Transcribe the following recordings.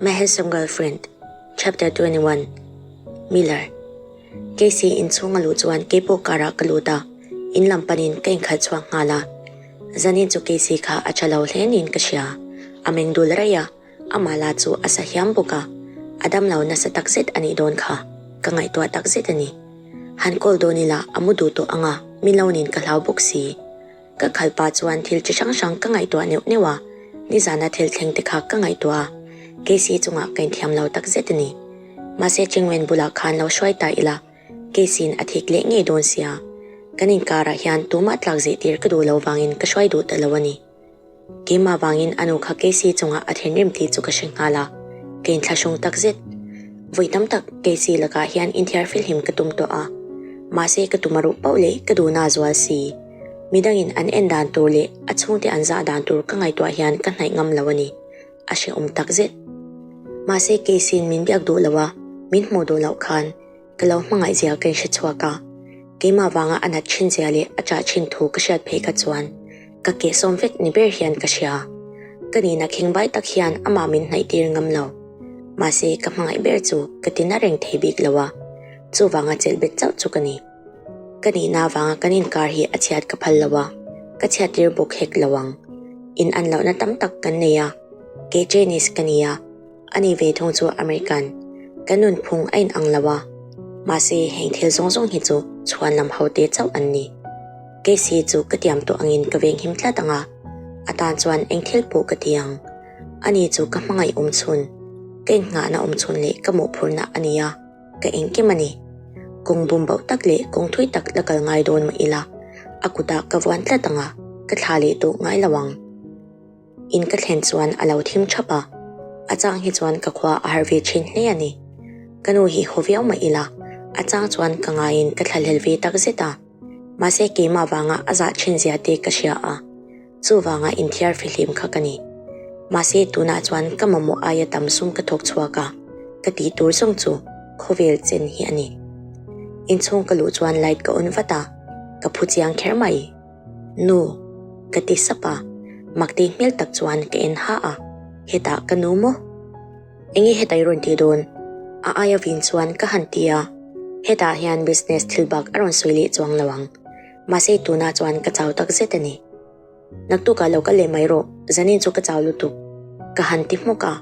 My Handsome Girlfriend, Chapter 21 Miller Casey inchhung a luh chuan keipawh car ah ka lut a, in lam panin ka inkhalh chhuak nghal a. Zanin chu Casey kha a tha lo hle niin ka hria. A meng dul raih a, amah lah chu a sa hiam bawk a. A damlo nasa takzet a nih dawn kha ka ngaihtuah takzet a ni. Han call dawn ila a mu duh tawh ang a, min lo nin ka hlau bawk si. Ka khalh pah chuan thil chi hrang hrang ka ngaihtuah neuh neuh a, nizana thil thleng te kha ka ngaihtuah a, Casey chungah ka inthiam lo tak zet a ni. Mahse Chingwen bulah khan lo hruai ta ila, Casey-in a thik leh ngei dawn sia. Kan inkarah hian tumah tlak zihtir ka duh lo vangin ka hruai duh ta lo a ni. Keimah vangin a nu kha Casey chungah a thinrim tih chu ka hre nghal a, ka inthlahrung tak zet. Vawi tam tak Casey lakah hian inthiar filhim ka tum tawh a, mahse ka tum a ruh pauh leh ka duhna a zual si. Midangin an en dan tur leh a chhungte an zah dan tur ka ngaihtuah hian ka hnaih ngam lo a ni. A hrehawm tak zet. Mahse Casey-in min biak duh lo a, min hmuh duh loh khan ka lo hmangaih zia ka inhre chhuak a. Keimah vanga a nat thin zia leh a chah thin thu ka hriat phei kha chuan ka kehsawm vek ni ber hian ka hria. Ka nihna khingbai tak hian amah min hnaih tir ngam lo. Mahse ka hmangaih ber chu ka ti na reng thei bik lo a, chuvanga chelh bet chauh chu ka ni. Ka nihna avanga kan inkar hi a chhiat ka phal lo a, ka chhiat tir bawk hek lo ang. In an lohna tam tak kan nei a, kei Chinese ka ni a, ani ve thung chu American. Kan nunphung a inang lo a, mahse heng thil zawng zawng hi chu chhuan lam ho te chauh an ni. Case hi chu ka tiam tawh angin ka venghim tlat ang a, a tan chuan eng thil pawh ka ti ang. Ani chu ka hmangaih awmchhun, ka innghahna awmchhun leh ka mawhphurhna a ni a. Ka engkim a ni. Kawng bum bauh tak leh kawng thui tak la kal ngai dawn mah ila, a kutah ka vuan tlat ang a, ka thla leh tawh ngai lo ang. In ka thlen chuan a lo thim thap a, a chang hi chuan ka khua a har ve thin hle a ni. Ka nu hi haw viau mah ila, a chang chuan ka ngaiin ka thlahlel ve tak zet a. Mahse keimah vanga a zah thin zia te ka hria a. Chuvanga inthiar fihlim kha ka ni. Mahse tunah chuan ka mamawh aia tam sum ka thawk chhuak a, ka tih tur zawng chu khawvel chen hi a ni. Inchhung ka luh chuan light ka on vat a, ka phu chiang kher mai. Nu. Ka ti sap a, makti hmel tak chuan ka en ha a, hetah ka nu maw? Enge heta i rawn tih dawn? A aia vin chuan ka han ti a, hetah hian business thil bak a rawn sawi leh chuang lo ang. Mahse tunah chuan ka chau tak zet a ni. Naktukah lo kal leh mai rawh, zanin chu ka chau lutuk. Ka han ti hmawk a.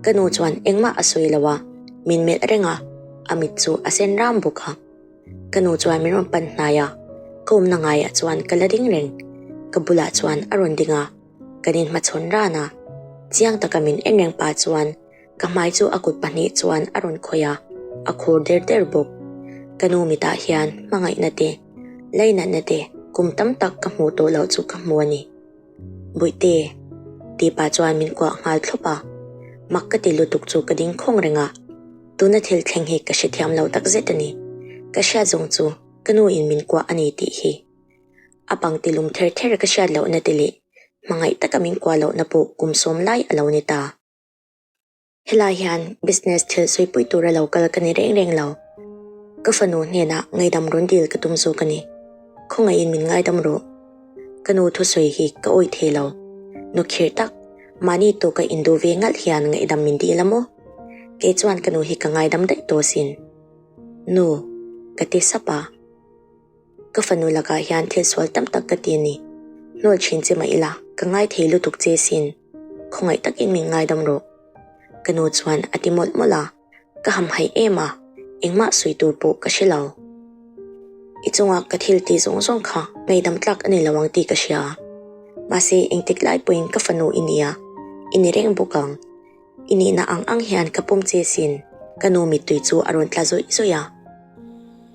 Ka nu chuan engmah a sawi lo a, min melh reng a, a mit chu a sen ram bawk a. Ka nu chuan min rawn pan hnai a, ka awmna ngaiah chuan ka la ding reng. Ka bulah chuan a rawn ding a, kan inhmachhawn ran a. Chiang taka min en reng pah chuan Ka hmai chu a kut pahnih chuan a rawn khawih a, a khur der der bawk. Ka nu mitah hian hmangaihna te, lainatna te kum tam tak ka hmuh tawh loh chu ka hmu a ni. Bawihte, tih pah chuan min kuah nghal thlawp a. Mak ka ti lutuk chu ka ding khawng reng a. Tuna thil thleng hi ka hrethiam lo takzet a ni. Ka hriat zawng chu ka nu in min kuah a ni tih hi. A pang ti lum ther ther ka hriat lohna te leh hmangaih taka min kuah lohna pawh kum sawm lai a lo ni ta. Helai hian business thil suipui tura lo kal ka ni reng reng lo. Ka fanu hnenah ngaidam rawn dil ka tum zawk a ni. Khawngaihin min ngaidam rawh. Ka nu thusawi hi ka awih thei lo. Nu khirh tak, mahni tawka induh ve ngalh hian ngaihdam min dil a maw? Kei chuan ka nu hi ka ngaidam daih tawh asin. Nu, ka ti sap a. Ka fanu lakah hian thil sual tam tak ka ti a ni. Hnawl thin che mah ila, ka ngai thei lutuk che sin. Khawngaih takin min ngaidam rawh. Ka nu chuan a ti mawlh mawlh a, ka hamhaih em a, engmah sawi tur pawh ka hre lo. I chunga ka thil tih zawng zawng kha ngaihdam tlak a ni lo ang tih ka hria. Mahse engtik lai pawhin ka fanu i ni a, i ni reng bawk ang. I nihna ang ang hian ka pawm che sin, ka nu mittui chu a rawn tla zawih zawih a.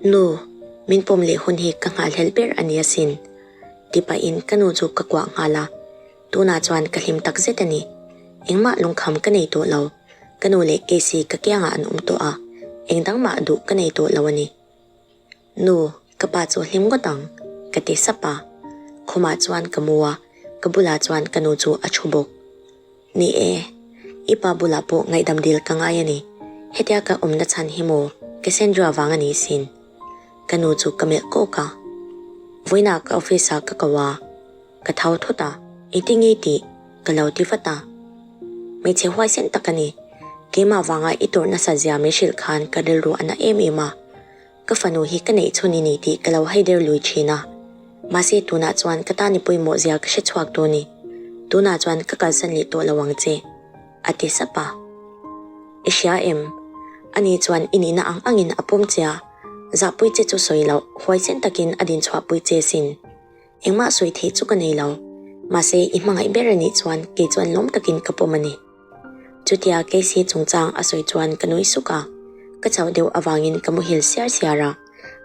Nu, min pawm leh hun hi ka nghalhelh ber a ni asin, ti pahin ka nu chu ka kuah nghal a. Tunah chuan ka hlim tak zet a ni. Engmah lungkham ka nei tawh lo. Ka nu leh Casey ka kiangah an awm tawh a, engdang mah duh ka nei tawh lo a ni. Nu, ka pa chu hlim ngawt ang, ka ti sap a. Khumah chuan ka mu a, ka bulah chuan ka nu chu a thu bawk. Ni e, i pa bulah pawh ngaihdam dil ka ngai a ni. Hetia ka awmna chhan hi maw Cassandra vang a ni sin. Ka nu chu ka melh kawk a. Vawiinah ka office ah ka ko a, ka thau thut a, engtin nge tih ka lo ti vat a. Hmeichhe huaisen tak a ni. Keimah vanga i tawrh nasat zia min hrilh khan ka rilru a na em em a. Ka fanu hi ka neih chhun i ni tih ka lo hai der lui thin a. Mahse tunah chuan ka tan i pawimawh zia ka hre chhuak tawh ni. Tunah chuan ka kalsan leh tawh lo ang che, a ti sap a. I hria em? Ani chuan i nihna ang angin a pawm che a, zahpui che chu sawi loh, huaisen takin a dinchhuahpui che sin. Engmah sawi theih chu ka nei lo. Mahse i hmangaih ber a nih chuan kei chuan lawm takin ka pawm a ni. Chutia Casey chungchang a sawi chuan ka nui suk a, ka chauh deuh avangin ka muhil siar siar a.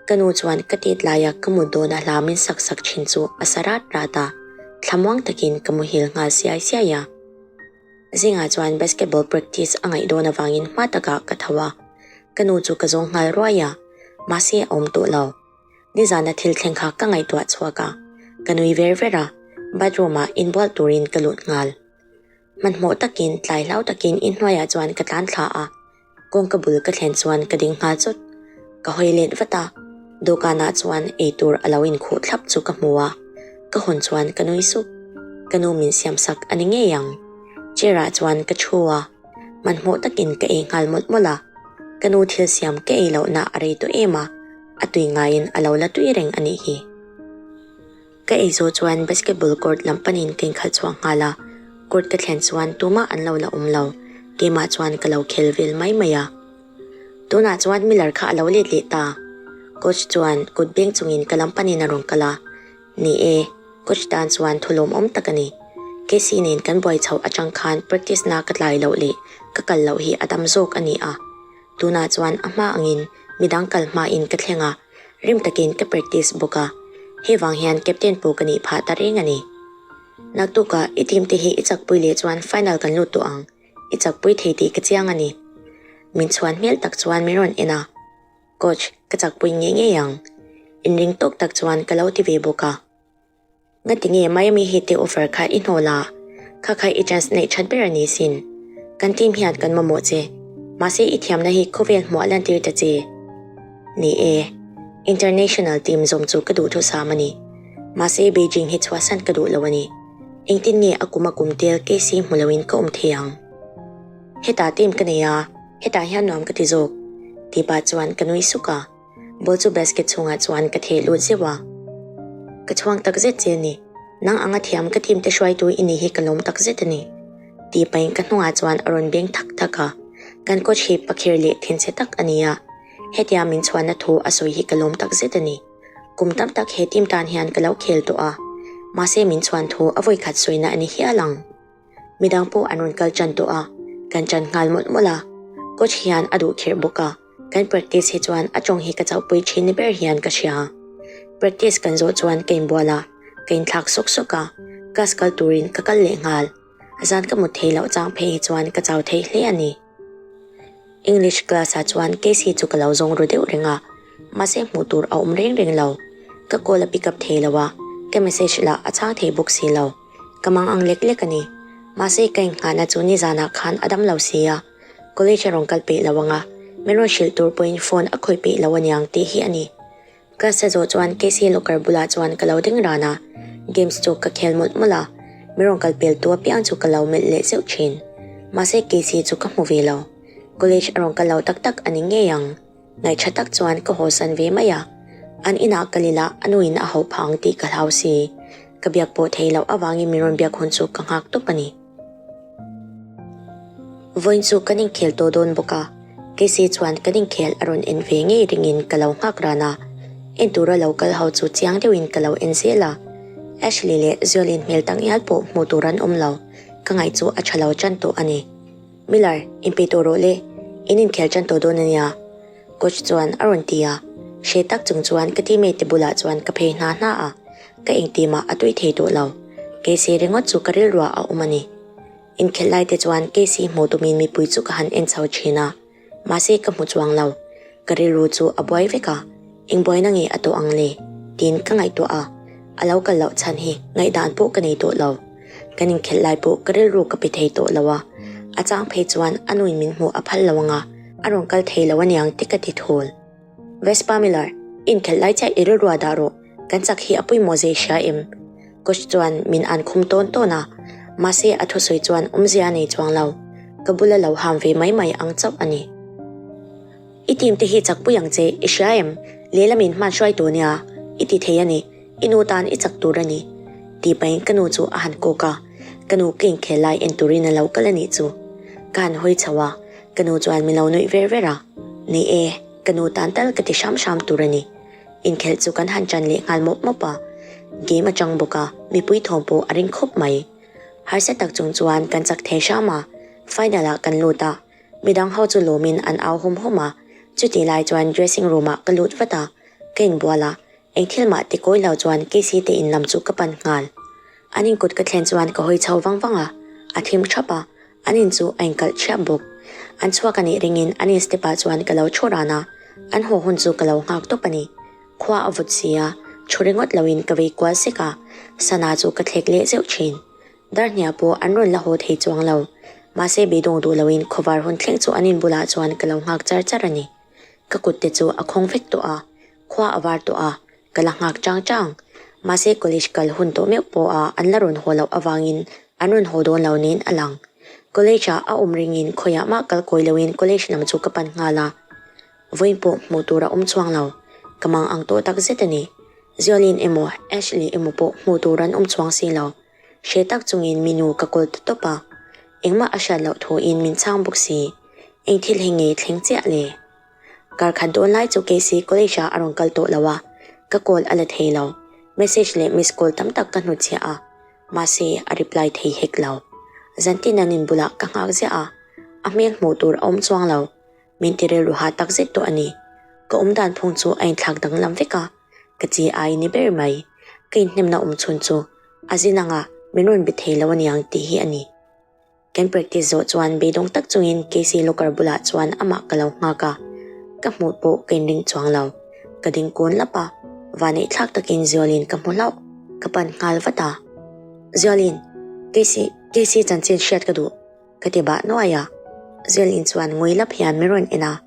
Ka nu chuan ka tet laia ka mut dawna hla min sak sak thin chu a sa rat rat a, thlamuang takin ka muhil nghal siai siai a. Zingah chuan basketball practice a ngaih dawn avangin hma takah ka tho a, ka nu chu ka zawng nghal ruai a, mahse a awm tawh lo. Nizana thil thleng kha ka ngaihtuah chhuak a, ka nui ver ver a, bathroom ah inbual turin ka lut nghal. Hmanhmawh takin, tlai hlau takin inhnuaiah chuan ka tlan thla a, kawngka bul ka thlen chuan ka ding nghal chawt. Ka hawi let vat a, dawhkanah chuan eitur a lo inkhuh thlap chu ka hmu a, ka hawn chuan ka nui sup. Ka nu min siam sak a ni ngei ang. Chair ah chuan ka thu a, hmanhmawh takin ka ei nghal mawlh mawlh a. Ka nu thil siam ka ei lohna a rei tawh em a, a tui ngaiin a lo la tui reng a nih hi. Ka ei zawh chuan basketball court lam panin ka inkhalh chhuak nghal a, court ka thlen chuan tumah an lo la awm lo, keimah chuan ka lo khel vel mai mai a. Tunah chuan Miller kha a lo let leh ta. Coach chuan kut beng chungin ka lam panin a rawn kal a, Ni e, coach tan chuan thu lawmawm tak a ni. Casey nen kan buai chhoh atang khan practice na ka tlai loh leh ka kal loh hi a tam zawk a ni a. Tunah chuan a hma angin midang kal hmain ka thleng a, rim takin ka practice bawk a, hei vang hian captain pawh ka nih phah ta reng a ni. Naktukah i team te hi i chakpui leh chuan final kan lut tawh ang, i chakpui thei tih ka chiang a ni. Min chhuan hmel tak chuan min rawn en a, Coach, ka chakpui ngei ngei ang. Inring tawk tak chuan ka lo ti ve bawk a. Ngati nge Miami Heat te offer kha i hnawl a? Kha kha i chance neih that ber a ni sin. Kan team hian kan mamawh che. Mahse i thiamna hi khawvel hmuah lantir ta che. Ni e, international team zawm chu ka duhthusam a ni. Mahse Beijing hi chhuahsan ka duh lo a ni. Engtin nge a kum a kum tel KC hmu loin ka awm thei ang? Hetah team ka nei a, hetah hian nuam ka ti zawk. Tih pah chuan ka nui suk a. Ball chu basket chhungah chuan ka theh lut zeuh a. Ka chhuang tak zet che a ni. Nang anga thiam ka team te hruaitu i nih hi ka lawm tak zet a ni. Tih pahin ka hnungah chuan a rawn beng thak thak a. Kan coach hi pakhir leh thinchhe tak a ni a. Hetia min chhuanna thu a sawi hi ka lawm tak zet a ni. Kum tam tak he team tan hian ka lo khel tawh a. Mahse min chhuan thu a vawikhat sawina a ni hial ang. Midang pawh an rawn kal tan tawh a, kan tan nghal mawlh mawlh a. Coach hian a duh khirh bawk a, kan practice hi chuan a tawng hi ka chauhpui thin ni ber hian ka hria. Practice kan zawh chuan ka inbual a, ka inthlak sawk sawk a, class kal turin ka kal leh nghal. Zan ka mut theih loh chang phei hi chuan ka chau thei hle a ni. English class ah chuan Casey chu ka lo zawng ru deuh reng a, mahse hmuh tur a awm reng reng lo. Ka call a pick up thei lo a, ka message lah a chhang thei bawk si lo. Ka mang ang lek lek a ni. Mahse ka inngahna chu nizanah khan a dam lo si a, college a rawn kal peih lo ang a, min rawn hrilh tur pawhin phone a khawih peih lo aniang tih hi a ni. Class a zawh chuan Casey locker bulah chuan ka lo ding ran a, games chu ka khel mawlh mawlh a, min rawn kal pel tu apiang chu ka lo melh leh zeuh thin. Mahse Casey chu ka hmu ve lo. College a rawn kal lo tak tak a ni ngei ang. Ngaihṭha tak chuan ka hawsan ve mai a, an inah kal ila a nuin a hauh phah ang tih ka hlau si. Ka biak pawh thei loh avangin min rawn biak hun chu ka nghak tawp a ni. Vawiin chu kan inkhel tawh dawn bawk a, Casey chuan kan inkhel a rawn en ve ngei ringin ka lo nghak ran a, en tura lo kal ho chu chiang deuhin ka lo en zel a. Ashley leh Zualin hmel takngial pawh hmuh tur an awm lo, ka ngaih chu a ṭha lo ṭan tawh a ni. Miller, inpeih tawh rawh le, in inkhel tan tawh dawn a nia, coach chuan a rawn ti a. Hre tak chung chuan ka teammate te bulah chuan ka phei hna hna a, ka engti mah a tui thei tawh lo. Casey ringawt chu ka rilruah a awm a ni. Inkhelh lai te chuan Casey hmuh tumin mipui chu ka han en chho thin a, mahse ka hmu chuang lo. Ka rilru chu a buai vek a, eng buaina nge a tawh ang le? tiin ka ngaihtuah a, a lo kal loh chhan hi ngaihdan pawh ka nei tawh lo. Kan inkhelh lai pawh ka rilru ka pe thei tawh lo a, a chang phei chuan a nuin min hmuh a phal lo ang a, a rawn kal thei lo aniang ti ka ti thul. Vespa Miller, inkhelh lai chiah i rilru a dah rawh, kan chak hi a pawimawh zei hria em? Coach chuan min an khum tawn tawn a, mahse a thusawi chuan awmzia a nei chuang lo. Ka bula lo ham ve mai mai ang chauh a ni. I team te hi chak pui ang che, i hria em? Lehlamin hman hruai tur nia, i ti thei a ni, i nu tan i chak tur a ni. Tih pahin ka nu chu a han kawk a, ka nu ka inkhel lai en turin a lo kal a nih chu. Ka han hawi chho a, ka nu chuan min lo nuih ver ver a, Ni e, ka nu tan tal ka ti hram hram tur a ni. Inkhelh chu kan han ṭan leh nghal mawp mawp a, game a ṭang bawk a, mipui thawm pawh a ring khawp mai. Harsa tak chung chuan kan chak thei hram a, final ah kan lut a, midang ho chu lawmin an au hawm hawm a, chutih lai chuan dressing room ah ka lut vat a, ka inbual a, eng thil mah ti kawi lo chuan Casey te in lam chu ka pan nghal. An inkut ka thlen chuan ka hawi chho vang vang a, a thim thap a, an in chu a inkalh thiap bawk. An chhuak a nih ringin an in step ah chuan ka lo thu ran a, an haw hun chu ka lo nghak tawp a ni. Khua a vut si a, thu ringawt loin ka vei kual sek a, sana chu ka thlek leh zeuh thin. Darhniah pawh an rawn la haw thei chuang lo. Mahse beidawng duh loin khawvar hun thleng chu an in bulah chuan ka lo nghak char char a ni. Ka kut te chu a khawng vek tawh a, khua a var tawh a, ka la nghak chang chang. Mahse college kal hun tawh meuh pawha an la rawn haw loh avangin an rawn haw dawn lo niin a lang. College ah a awm ringin khawiah mah kal kawi loin college lam chu ka pan nghal a. Vawiin pawh hmuh tur a awm chuang lo. Ka mang ang tawh tak zet a ni. Zialin emaw Ashley emaw pawh hmuh tur an awm chuang si lo. Hre tak chungin mi nu ka kawl ta tawp a. Engmah a hriat loh thuin min chhang bawk si. Eng thil hi nge thleng chiah le? Kar khat dawn lai chu Casey college ah a rawn kal tawh lo a. Ka call a la thei lo. Message leh miss call tam tak ka hnutchhiah a. Mahse a reply thei hek lo. Zantin an inbulah ka nghak ziah a. A hmel hmuh tur a awm chuang lo. Min ti rilru ha tak zet tawh a ni. Ka awm dan phung chu a inthlak danglam vek a, ka chi ai ni ber mai. Ka inhnemna awm chhun chu a zin anga min rawn be thei lo aniang tih hi a ni. Kan practice zawh chuan beidawng tak chungin Casey locker bulah chuan amah ka lo nghak a, ka hmuh pawh ka inring chuang lo. Ka ding kawn lap a, vaneihthlak takin Ziolin ka hmu hlauh. Ka pan nghal vat a. Ziolin, Casey, Casey chanchin hriat ka duh. Ka ti bah nuai a, Zelin chuan ngui lap hian min rawn en a,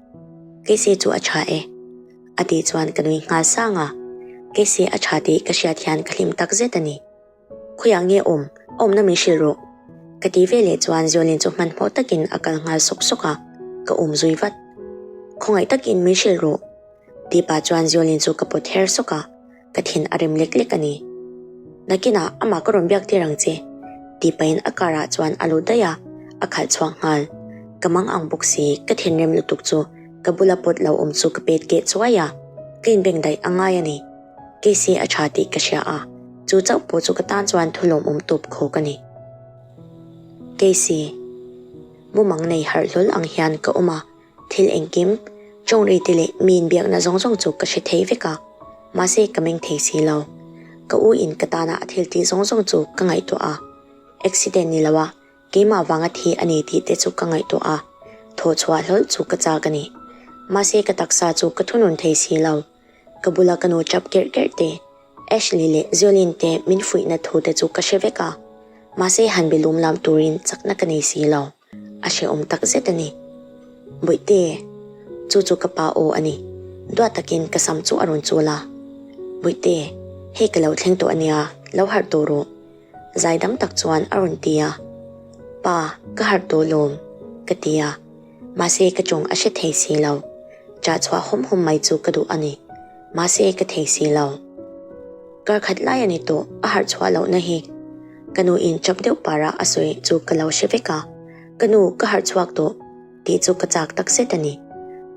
Casey chu a tha e. A tih chuan ka nui nghal sang a, Casey a tha tih ka hriat hian ka hlim tak zet a ni. Khawiah nge awm, a awmna min hrilh rawh. Ka ti veleh chuan Zelin chu hmanhmawh takin a kal nghal sawk sawk a, ka awm zui vat. Khawngaih takin min hrilh rawh. Tih pah chuan Zelin chu ka pawt her sawk a. Ka thin a rem lek lek a ni. Nakinah amah ka rawn biak tir ang che, tih pahin a car ah chuan a lut daih a, a khalh chhuak nghal. Ka mang ang bawk si, ka thinrim lutuk chu ka bula pawt lo awm chu ka pet keh chuai a, ka inbeng daih a ngai a ni. Casey a tha tih ka hria a, chu chauh pawh chu ka tan chuan thu lawmawm tawp khawk a ni. Casey. Mumang nei harh hlawl ang hian ka awm a. Thil engkim, tawngri te leh mi inbiakna zawng zawng chu ka hre thei vek a, mahse ka meng thei si lo. Ka u in ka tana a thil tih zawng zawng chu ka ngaihtuah a, accident ni lo a, keimah vanga thi a ni tih te chu ka ngaihtuah a, thawh chhuah hlawl chu ka chak a ni. Mahse ka taksa chu ka thunun thei si lo. Ka bula ka nu chap kerh kerh te, Ashley leh Jolene te min fuihna thu te chu ka hre vek a, mahse han be lum lam turin chakna ka nei si lo. A hrehawm tak zet a ni. Bawihte, chu chu ka pa aw a ni. Duat takin ka sam chu a rawn chul a. Bawihte, hei ka lo thleng tawh a nia, lo harh tawh rawh. Zai dam tak chuan a rawn ti a. Pa, ka harh tawh lawm, ka ti a. Mahse ka chawng a hre thei si lo. Chah chhuah hawm hawm mai chu ka duh a ni. Mahse ka thei si lo. Kar khat lai a ni tawh, a harh chhuah lohna hi. Ka nu in chap deuh para a sawi chu ka lo hre vek a, Ka nu, ka harh chhuak tawh tih chu ka chak tak zet a ni.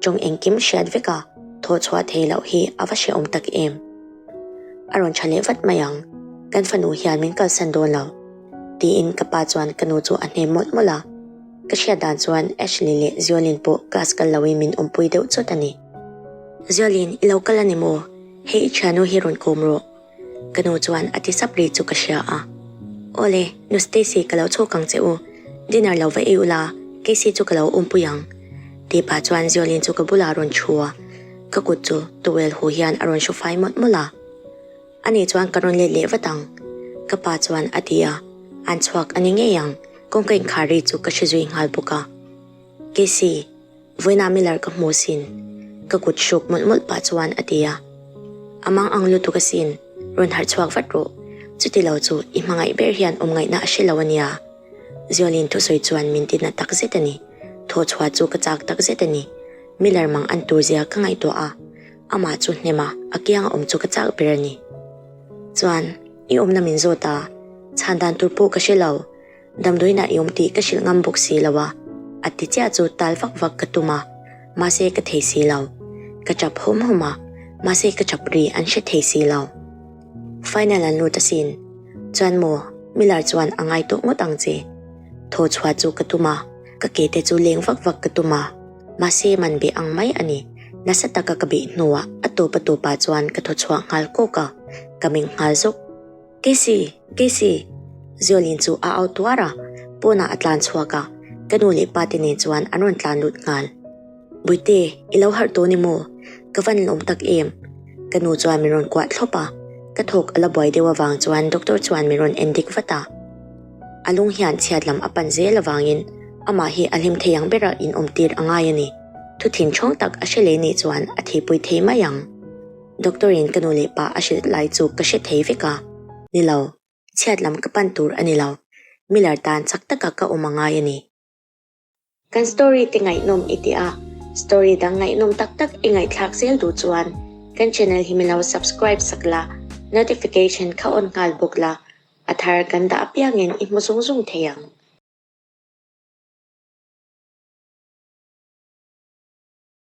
Tawng engkim hriat vek a, thawh chhuah thei loh hi a va hrehawm tak em. A rawn tha leh vat mai ang, kan fanu hian min kalsan dawn lo, tiin ka pa chuan ka nu chu a hnem mawlh mawlh a. Ka hriat dan chuan Ashley leh Ziolin pawh class kal loin min awmpui deuh chawt a ni. Ziolin, i lo kal a ni maw? Hei i thiannu hi rawn kawm rawh. Ka nu chuan a ti sap ri chu ka hria a. Awle, nu Stacy ka lo chhawk ang che u. Dinner lo va ei ula, Casey chu ka lo awmpui ang. Tih pah chuan Ziolin chu ka bulah a rawn thu a. Ka kut chu towel huh hian a rawn hru fai mawlh mawlh a. Ani chuan ka rawn let leh vat ang. Ka pa chuan a ti a. An chhuak a ni ngei ang, kawngka inkhar ri chu ka hre zui nghal bawk a. Casey. Vawiinah Miller ka hmu asin, ka kut hruk mawlh mawlh pah chuan a ti a. A mang ang lutuk asin, rawn harh chhuak vat rawh. Chuti lo chu i hmangaih ber hian awm ngaihna a hre lo a nia. Ziolin thusawi chuan min tina takzet a ni. Thaw chhuah chu ka chak takzet a ni. Miller mang an tur zia ka ngaihtuah a, amah chu hnem a, a kianga awm chu ka chak ber a ni. Chuan, i awmna min zawt a, chhan dan tur pawh ka hre lo. Damdawiinah i awm tih ka hrilh ngam bawk si lo a, a ti chiah chu tal vak vak ka tum a, mahse ka thei si lo. Ka chap hawm hawm a, mahse ka chap ri an hre thei si lo. Final an lut asin. Chuan maw, Miller chuan a ngai tawh ngawt ang che. Thaw chhuah chu ka tum a, ka ke te chu leng vak vak ka tum a, mahse man beh ang mai a ni. Nasa taka ka beh hnuah a tawp a tawpah chuan ka thaw chhuah nghal kawk a, ka meng nghal zawk. Casey! Casey! Ziolin chu a au tuar a, pawnah a tlan chhuak a, ka nu leh pa te nen chuan an rawn tlan lut nghal. Buite, i lo harh tawh ni maw? Ka van lawm tak em? Ka nu chuan min rawn kuah thlawp a, ka thawk a la buai deuh avang chuan doctor chuan min rawn en dik vat a. A lung hian chhiat lam a pan zel avangin amah hi a hlim thei ang bera inawmtir a ngai a ni. Thu thin ṭhawng tak a hre leh nih chuan a theipui thei mai ang. Doctor in ka nu leh pa a hrilh lai chu ka hre thei vek a. Ni lo, chhiat lam ka pan tur a ni lo. Miller tan chak taka ka awm a ngai a ni. Kan story te ngaihnawm i ti a, story dang ngaihnawm tak tak i ngaihthlak zel duh chuan kan channel hi min lo subscribe sak la, notification kha on nghal bawk la, a thar kan dah apiangin i hmu zung zung thei ang.